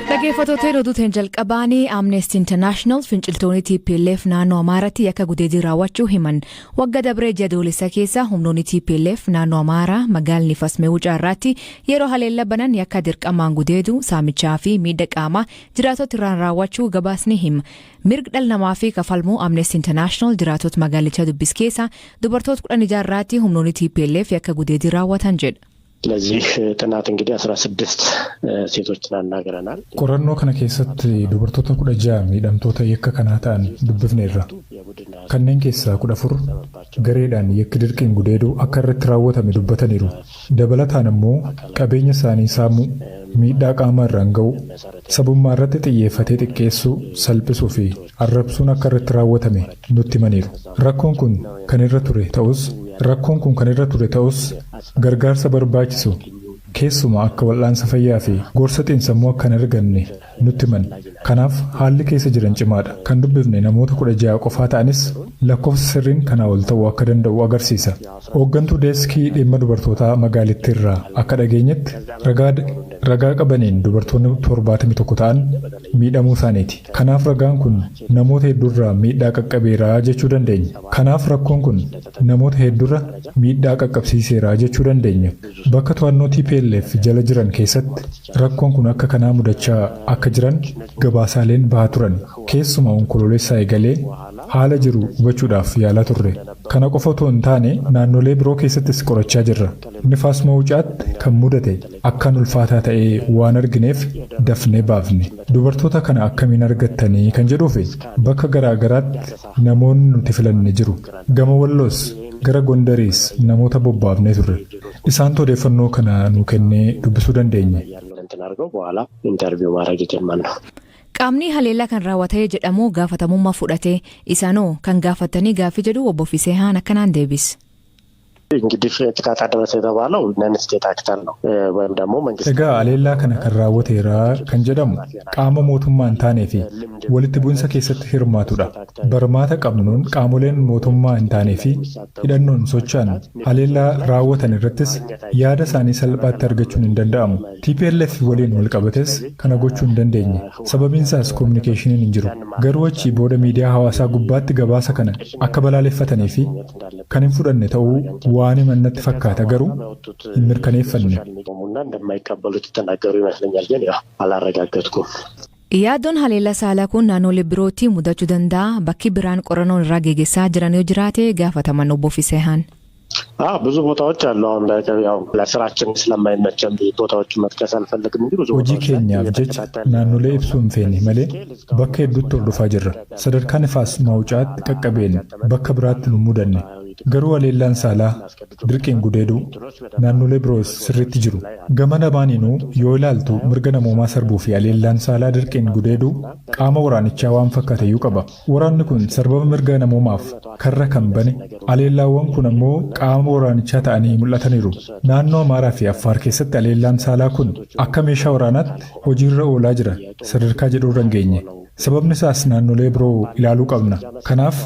Dhaggeeffattoota, oduutiin jalqabaanii Amnesty International finciltoonni TPLF naannoo Amaaraatti yakka gudeedii raawwachuu himan. Wagga dabree ji'a Adoolessa keessa humnoonni TPLF naannoo Amaaraa magaalli Nifas Mewucaa irratti yeroo haleella banan yakka dirqamaan gudeedu, saamichaa fi miidha qaamaa jiraattota irraan raawwachuu gabaasni hima. Mirga dhala namaa fi kafalmuu Amnesty International jiraattota magaalichaa dubbis keessa dubartoota 10 ijaarraatti humnoonni TPLF yakka gudeedii raawwatan jedha. ለዚህ ጥናት እንግዲህ 16 ሴቶችን አናግረናል። Qorannoo kana keessatti dubartoota 16 miidhamtoota yakka kanaa ta'an dubbifneerra. Kanneen keessaa 14 gareedhaan yakki dirqiin gudeeduu akka irratti raawwatame dubbataniiru. Dabalataan immoo qabeenya isaanii saamuu, miidhaa qaamaa irraan ga'uu, sabummaa irratti xiyyeeffatee xiqqeessuu, salphisuu fi arrabsuun akka irratti raawwatame nutti himaniiru. Rakkoon kun kan irra ture ta'us, gargaarsa barbaachisu keessumaa akka wal'aansa fayyaa fi gorsa xiinsammuu akka hin arganne nutti himan. Kanaaf haalli keessa jiran cimaadha. Kan dubbifne namoota 16 qofaa ta'anis, lakkoofsa sirriin kanaa ol ta'uu akka danda'u agarsiisa. Hooggantuu deeskii dhimma dubartootaa magaalittii irraa akka dhageenyetti, ragaa qabaniin dubartoonni 71 ta'an miidhamuu isaaniiti. Kanaaf ragaan kun namoota hedduurraa miidhaa qaqqabeeraa jechuu dandeenya. Kanaaf rakkoon kun namoota hedduurra miidhaa qaqqabsiiseera jechuu dandeenya. Bakka to'annoo TPLF jala jiran keessatti rakkoon kun akka kanaa mudachaa akka jiran gabaasaaleen bahaa turan. Keessumaa Onkoloolessaa eegalee haala jiru hubachuudhaaf yaalaa turre. Kana qofa otoo hin taane, naannolee biroo keessattis qorachaa jirra. Nifaas Mawucaatti kan mudate akkaan ulfaataa ta'ee waan argineef dafnee baafne. Dubartoota kana akkamiin argattanii kan jedhuufi, bakka garaa garaatti namoonni nuti filanne jiru. Gama Walloos gara Gondariis namoota bobbaafnee turre. Isaantu odeeffannoo kana nu kennee dubbisuu dandeenye. እንትን አድርገው በኋላ interview ማድረግ የጀመርነው። Qaamni haleellaa kan raawwatee jedhamu gaafatamummaa fudhate isaanoo kan gaafatanii gaaffii jedhu obbo Fisehaan akkanaan deebise. እንግዲህ ጥቃት አደረሰ የተባለው non state actor ነው ወይም ደግሞ መንግስት Egaa haleellaa kana kan raawwateera kan jedhamu qaama mootummaa hin taanee fi walitti bu'insa keessatti hirmaatudha. Barmaata qabnuun qaamoleen mootummaa hin taanee fi hidhannoon socho'an haleellaa raawwatan irrattis yaada isaanii salphaatti argachuun hin danda'amu. TPLF waliin wal qabates kana gochuu hin dandeenye. Sababiin isaas koominikeeshiniin hin jiru. Garuu achii booda miidiyaa hawaasaa gubbaatti gabaasa kana akka balaaleffatanii fi kan hin fudhanne ta'uu waan himan natti fakkaata, garuu hin mirkaneeffanne. እንደማይቀበሉት የተናገሩ ይመስለኛል፣ ግን ያው አላረጋገጥኩም። Yaaddoon haleellaa saalaa kun naannolee birootti mudachuu danda'a. Bakki biraan qorannoon irraa geggeessaa jiran yoo jiraate gaafataman obbo Fisehaan. አዎ፣ ብዙ ቦታዎች አሉ። አሁን ላይ ያው ለስራችን ስለማይመቸን ብዙ ቦታዎችን መጥቀስ አልፈልግም እንጂ ብዙ Hojii ቦታዎች ላይ keenyaaf jecha naannolee ibsuu hin feene malee bakka hedduutti hordofaa jirra. Sadarkaa Nifaas Mawucaatti qaqqabeen bakka biraatti nu mudanne. Garuu haleellaan saalaa dirqiin gudeeduu naannolee biroos sirriitti jiru. Gama lamaaniinuu yoo ilaaltu, mirga namoomaa sarbuu fi haleellaan saalaa dirqiin gudeeduu qaama waraanichaa waan fakkaateyyuu qaba. Waraanni kun sarbama mirga namoomaaf karra kan bane, haleellaawwan kun ammoo qaama waraanichaa ta'anii mul'ataniiru. Naannoo Amaaraa fi Affaar keessatti haleellaan saalaa kun akka meeshaa waraanaatti hojiirra oolaa jira sadarkaa jedhurra hin geenye. Sababni isaas naannolee biroo ilaaluu qabna. Kanaaf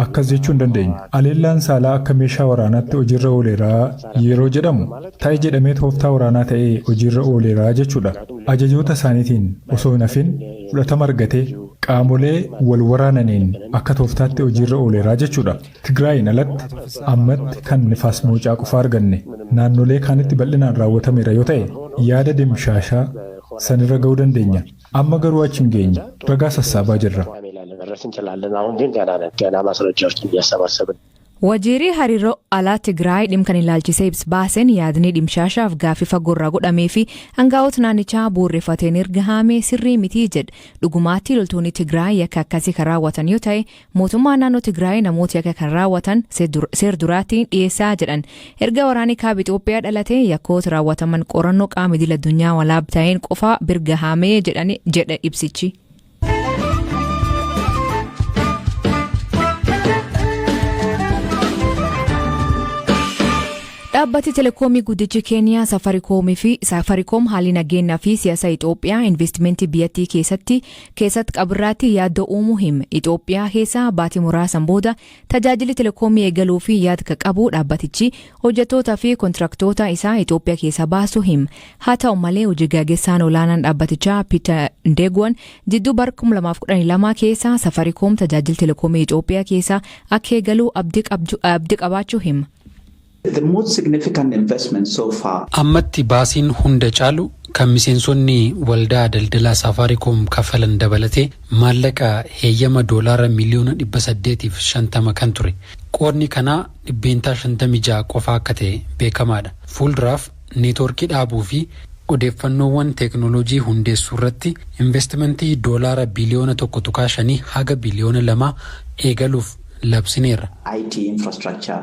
akkas jechuu hin dandeenyu. Haleellaan saalaa akka meeshaa waraanaatti hojiirra ooleeraa yeroo jedhamu, ta'e jedhamee tooftaa waraanaa ta'ee hojiirra ooleeraa jechuudha. Ajajoota isaaniitiin osoo hin hafin fudhatama argatee qaamolee wal waraananiin akka tooftaatti hojiirra ooleeraa jechuudha. Tigraayin alatti ammatti kan Nifaas Mawucaa qofa arganne. Naannolee kaanitti bal'inaan raawwatameera yoo ta'e, yaada dimshaashaa sanirra ga'uu dandeenya. Amma garuu achi hin geenye. Ragaa sassaabaa jirra. መድረስ እንችላለን። አሁን ግን ገና ነን። ገና ማስረጃዎችን እያሰባሰብን Wajiirii hariiroo alaa Tigraay dhimma kan ilaalchisee ibsa baaseen, yaadni dhimshaashaaf gaaffii fagoorraa godhamee fi hangaa'ota naannichaa bu'uureffateen erga haamee sirrii mitii jedha. Dhugumaatti loltoonni Tigraay yakka akkasii kan raawwatan yoo ta'e, mootummaan naannoo Tigraay namoota yakka kan raawwatan seer duraatiin dhiyeessaa jedhan. Erga waraanni kaaba Itoophiyaa dhalatee yakkoota raawwataman qorannoo qaama idil addunyaa walaab ta'een qofa birga haamee jedha ibsichi. Dhaabbattoonni Dhaabbati telekoomii guddichi Keeniyaa Safarikoomii fi Safarikoom haalli nageenyaa fi siyaasa Itoophiyaa investimentii biyyattii keessatti qaburraatti yaaddoo uumuu hime. Itoophiyaa keessa baatii muraasan booda tajaajilli telekoomii eegaluu fi yaada qabu dhaabbatichi hojjettoota fi kontiraaktoota isaa Itoophiyaa keessa baasuu hima. Haa ta'u malee, hojii gaggeessaan olaanaan dhaabbatichaa Peter Ndegwan jidduu bara 2012 keessa Safarikoom tajaajila telekoomii Itoophiyaa keessa akka eegaluu abdii qabaachuu hima. The most significant investment so far Ammatti baasiin hunda caalu kan miseensonni waldaa daldalaa Safaariikoom kaffalan dabalatee maallaqa heeyyama doolaara miliyoona 850 kan ture. Qoodni kanaa 56% qofa akka ta'e beekamaadha. Fuulduraaf neetwoorkii dhaabuu fi odeeffannoowwan teeknooloojii hundeessuu irratti investimentii doolaara biliyoona 1.5 haga biliyoona 2 eegaluuf labsineerra. IT infrastructure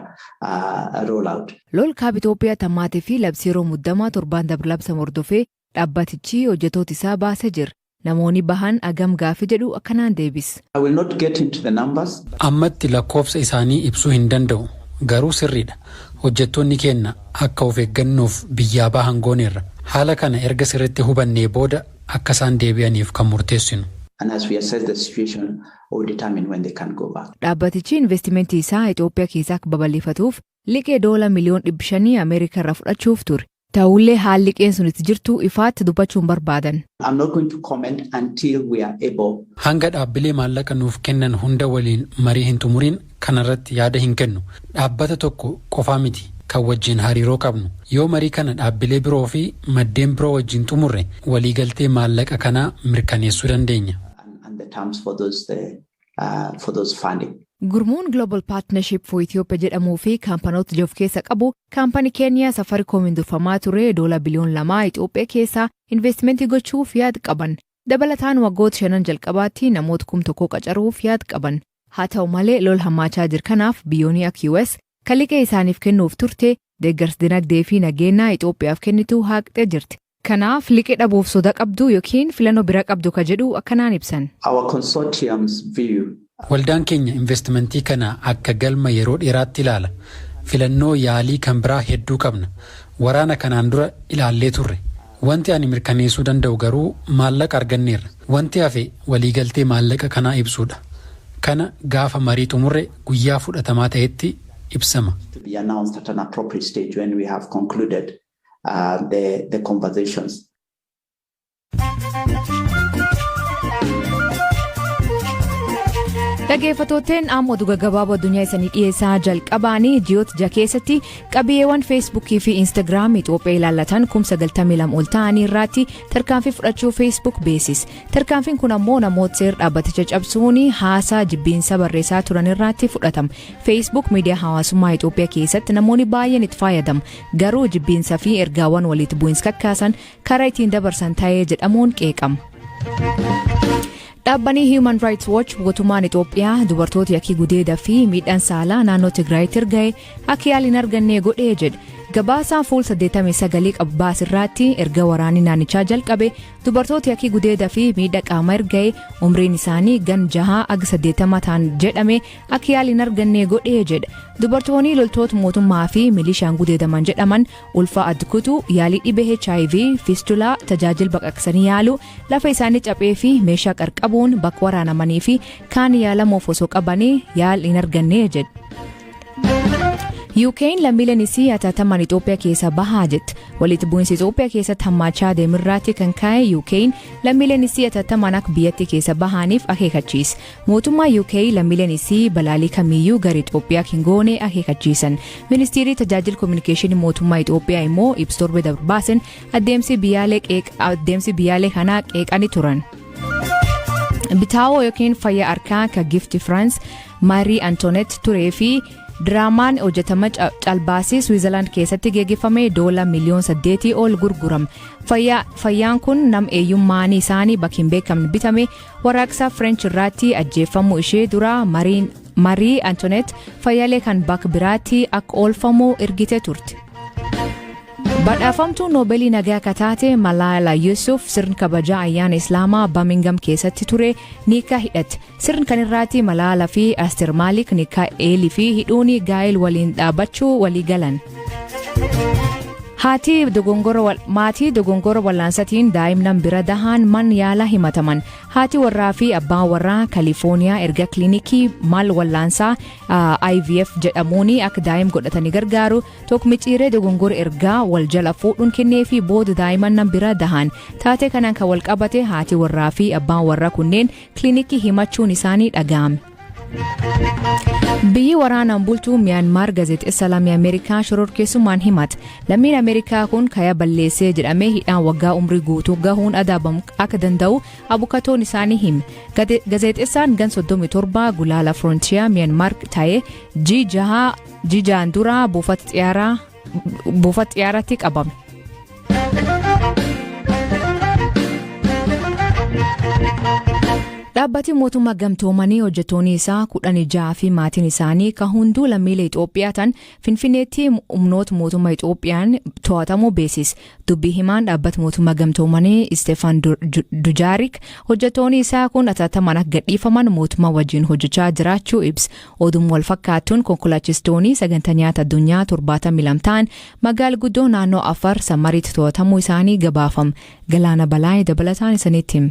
rollout. Lol kaaba Itoophiyaa tammaatii fi labsii yeroo muddamaa torbaan dabre labsame hordofee dhaabbatichi hojjettoota isaa baasee jira. Namoonni bahan agam gaaffii jedhu akkanaan deebis. I will not get into the numbers. Ammatti lakkoofsa isaanii ibsuu hin danda'u. Garuu sirriidha. Hojjettoonni keenya akka of eeggannoof biyyaa bahan gooneerra. Haala kana erga sirriitti hubannee booda akka isaan deebi'aniif kan murteessinu. And as we assess the situation, we'll determine when they can go back. Dhaabbatichi investimentii isaa Itoophiyaa keessaa akka babal'ifatuuf liqee doola miliyoon 500 Ameerikaa irraa fudhachuuf ture. Ta'ullee haalli liqeen sun itti jirtu ifaatti dubbachuu hin barbaadan. I'm not going to comment until we are able Hanga dhaabbilee maallaqa nuuf kennan hunda waliin marii hin xumuriin kanarratti yaada hin kennu. Dhaabbata tokko qofaa miti kan wajjin hariiroo qabnu. Yoo marii kana dhaabbilee biroo fi maddeen biroo wajjin xumurre, waliigaltee maallaqa kanaa mirkaneessuu dandeenya. and the terms for those funding. Gurmuun Global Partnership for Ethiopia jedhamuu fi kaampanoota of keessa qabu kaampanii Keeniyaa Safarikoomiin durfamaa ture doola biliyoon 2 Itoophiyaa keessaa investimentii gochuuf yaad qaban. Dabalataan waggoota shanan jalqabaatti namoota 1000 qacaruuf yaad qaban. Haa ta'u malee, lol hammaachaa jiru kanaaf biyyoonni akka US kan liqee isaaniif kennuuf turte deeggarsa dinagdee fi nageenyaa Itoophiyaaf kennitu haqxee jirti. Kanaaf liqee dhabuuf soda qabdu yookiin filannoo bira qabdu ka jedhu akkanaan ibsan. Our consortium's view Waldaan keenya investimentii kana akka galma yeroo dheeraatti ilaala. Filannoo yaalii kan biraa hedduu qabna. Waraana kanaan dura ilaallee turre. Wanti ani mirkaneessuu danda'u garuu maallaqa arganneerra. Wanti hafe waliigaltee maallaqa kanaa ibsuudha. Kana gaafa marii xumurre guyyaa fudhatamaa ta'etti ibsama. to be announced at an appropriate stage when we have concluded the conversations. Dhaggeeffattooteen, amma oduu gaggabaaboo addunyaa isanii dhiyeessaa. Jalqabaanii ji'oota 6 keessatti qabiyyeewwan Feesbuukii fi Instaagiraam Itoophiyaa ilaallatan 92,000 ol ta'anii irratti tarkaanfii fudhachuu Feesbuuk beeksise. Tarkaanfiin kun ammoo namoota seera dhaabbaticha cabsuun haasaa jibbiinsa barreessaa turan irratti fudhatama. Feesbuuk miidiyaa hawaasummaa Itoophiyaa keessatti namoonni baay'een itti fayyadamu. Garuu jibbiinsa fi ergaawwan walitti bu'iinsa kakkaasan karaa ittiin dabarsan ta'ee jedhamuun qeeqama. Dhaabbanni Human Rights Watch mootummaan Itoophiyaa dubartoota yakkii gudeedaa fi miidhaan saalaa naannoo Tigraayitti erga'e akka yaaliin hin arganne godhee jedhe. Gabaasaan fuul 89 qabu baasirraatti erga waraanni naannichaa jalqabe dubartoota yakkii gudeedaa fi miidhaa qaama erga'e umriin isaanii gan 6 aga 80 ta'an jedhame akka yaaliin hin arganne godhee jedhe. Dubartoonni loltoota mootummaa fi milishaan gudeedaman jedhaman ulfa adkutu, yaalii dhibee HIV, fistulaa, tajaajila baqaqsanii yaaluu, lafa isaanii caphee fi meeshaa qarqabuun bakka waraanamanii fi kaan yaalamuuf osoo qabanii yaal hin arganne jedhe. UK'n lammiileen isii hatattamaan Itoophiyaa keessa bahaa jetti. Walitti bu'iinsa Itoophiyaa keessatti hammaachaa deemirraatti kan ka'e UK'n lammiileen isii hatattamaan akka biyyattii keessa bahaniif akeekkachiise. Mootummaa UK lammiileen isii balaalii kamiyyuu gara Itoophiyaa hin goone akeekkachiisan. Ministeerri tajaajila kominikeeshinii mootummaa Itoophiyaa immoo ibsa torbe baasen adeemsi biyyaalee kanaa qeeqanii turan. Bitaawoo yookiin fayyaa harkaa kan gifti France Marii Antoinette turee fi diraamaan hojjetama calbaasii Switzerland keessatti geggeeffame doola miliyoon 8 ol gurgurama. Fayyaan kun nam eenyummaan isaanii bakka hin beekamne bitame. Warraaqsa French irratti ajjeefamuu ishee dura Marii Antoinette fayyaalee kan bakka biraatti akka oolfamu ergite turte. Badhaafamtuu Noobeelii nagaa akka taate Malaala Yusuf sirni kabajaa ayyaana Islaamaa Birmingham keessatti ture niikaa hidhatte. Sirni kan irraatti Malaala fi Aster Maalik niikaa eelii fi hidhuun gaa'el waliin dhaabbachuu walii galan. Haatii maatii dogongora wal'aansatiin daa'imman bira dahaan man yaala himataman. Haati warraa fi abbaan warraa Kalifoorniyaa erga kilinikii mal wal'aansaa IVF jedhamuun akka daa'im godhatanii gargaaru tokko micciiree dogongora ergaa wal jala fuudhuun kennee fi booda daa'imman bira dahan. Taatee kanaan kan wal qabate haati warraa fi abbaan warraa kunneen kilinikii himachuun isaanii dhaga'ame. Biyyi waraanaan bultuu Miyaanmaar gaazexeessa lammii Ameerikaa shororkeessummaan himate. Lammiin Ameerikaa kun kaya balleessee jedhamee hidhaan waggaa umrii guutuu gahuun adabamu akka danda'u abukatoon isaanii hime. Gaazexeessaan gan 37 gulaala Frontier Miyaanmaar ta'ee ji'a 6 dura buufata xiyyaaraatti qabame. Dhaabbati mootummaa gamtoomanii hojjettoonni isaa 16 fi maatiin isaanii kan hunduu lammiilee Itoophiyaa ta'an Finfinneetti humnoota mootummaa Itoophiyaan to'atamuu beeksise. Dubbii himaan dhaabbata mootummaa gamtoomanii Isteefan Dujaarik hojjettoonni isaa kun atattamaan akka gadhiifaman mootummaa wajjin hojjechaa jiraachuu ibsa. Oduun wal fakkaatuun, konkolaachistoonni sagantaa nyaata addunyaa 72 ta'an magaala guddoo naannoo Afar Samariitti to'atamuu isaanii gabaafama. Galaana Balaa dabalataan isanitti hima.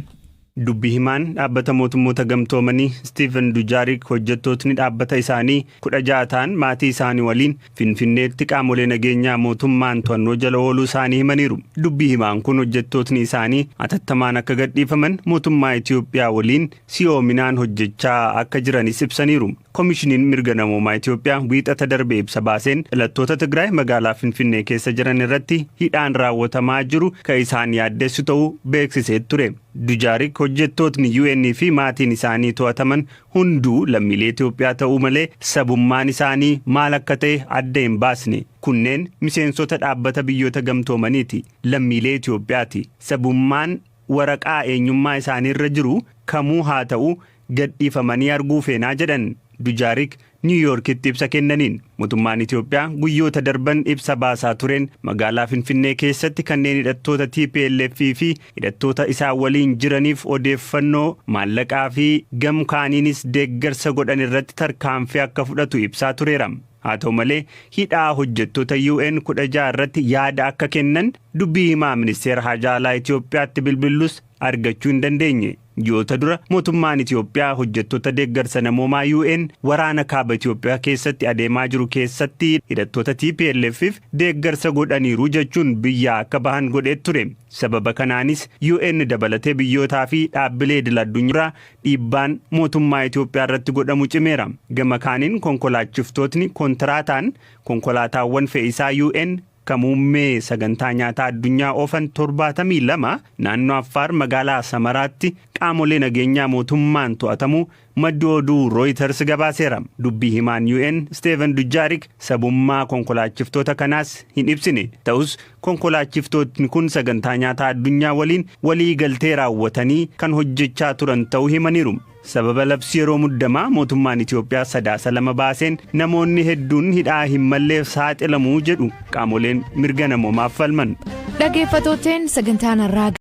Dubbi himaan dhaabbata mootummoota gamtoomanii Steven Dujaarik hojjettootni dhaabbata isaanii 16 ta'an maatii isaanii waliin Finfinneetti qaamolee nageenyaa mootummaan to'annoo jala ooluu isaanii himaniiru. Dubbi himaan kun hojjettootni isaanii atattamaan akka gadhiifaman mootummaa Itoophiyaa waliin si'oominaan hojjechaa akka jiranis ibsaniiru. Koomishiniin mirga namoomaa Itoophiyaa wiixata darbe ibsa baaseen dhalattoota Tigraay magaalaa Finfinnee keessa jiran irratti hidhaan raawwatamaa jiru kan isaan yaaddessu ta'uu beeksisee ture. Dujaarik hojjettootni UN fi maatiin isaanii to'ataman hunduu lammiilee Itoophiyaa ta'uu malee sabummaan isaanii maal akka ta'e adda hin baasne. Kunneen miseensota dhaabbata biyyoota gamtoomaniiti. Lammiilee Itoophiyaati. Sabummaan waraqaa eenyummaa isaaniirra jiru kamuu haa ta'u, gadhiifamanii arguu feenaa jedhan Dujaarik Niiwuyoorkitti ibsa kennaniin. Mootummaan Itoophiyaa guyyoota darban ibsa baasaa tureen magaalaa Finfinnee keessatti kanneen hidhattoota TPLF fi hidhattoota isaan waliin jiraniif odeeffannoo, maallaqaa fi gamkaaniinis deeggarsa godhan irratti tarkaanfii akka fudhatu ibsaa tureera. Haa ta'u malee, hidhaa hojjettoota UN 16 irratti yaada akka kennan dubbii himaa ministeera haajaa alaa Itoophiyaatti bilbillus argachuu hin dandeenye. Ji'oota dura mootummaan Itoophiyaa hojjettoota deeggarsa namoomaa UN waraana kaaba Itoophiyaa keessatti adeemaa jiru keessatti hidhattoota TPLFif deeggarsa godhaniiru jechuun biyya akka bahan godhee ture. Sababa kanaanis UN dabalatee biyyootaa fi dhaabbilee idil addunyaa dhiibbaan mootummaa Itoophiyaa irratti godhamu cimeera. Gama kaaniin, konkolaachiftootni kontiraataan konkolaataawwan fe'isaa UN kan muummee sagantaa nyaataa addunyaa oofan 72 naannoo Affaar magaalaa Samaraatti qaamolee nageenyaa mootummaan to'atamu maddi oduu Reuters gabaaseera. Dubbii himaan UN Steven Dujaarik sabummaa konkolaachiftoota kanaas hin ibsine. Ta'us, konkolaachiftootni kun sagantaa nyaataa addunyaa waliin walii galtee raawwatanii kan hojjechaa turan ta'uu himaniiru. Sababa labsii yeroo muddamaa mootummaan Itoophiyaa Sadaasa 2 baaseen namoonni hedduun hidhaa hin malleef saaxilamuu jedhu qaamoleen mirga namoomaaf falman. Dhaggeeffattooteen, sagantaan har'aa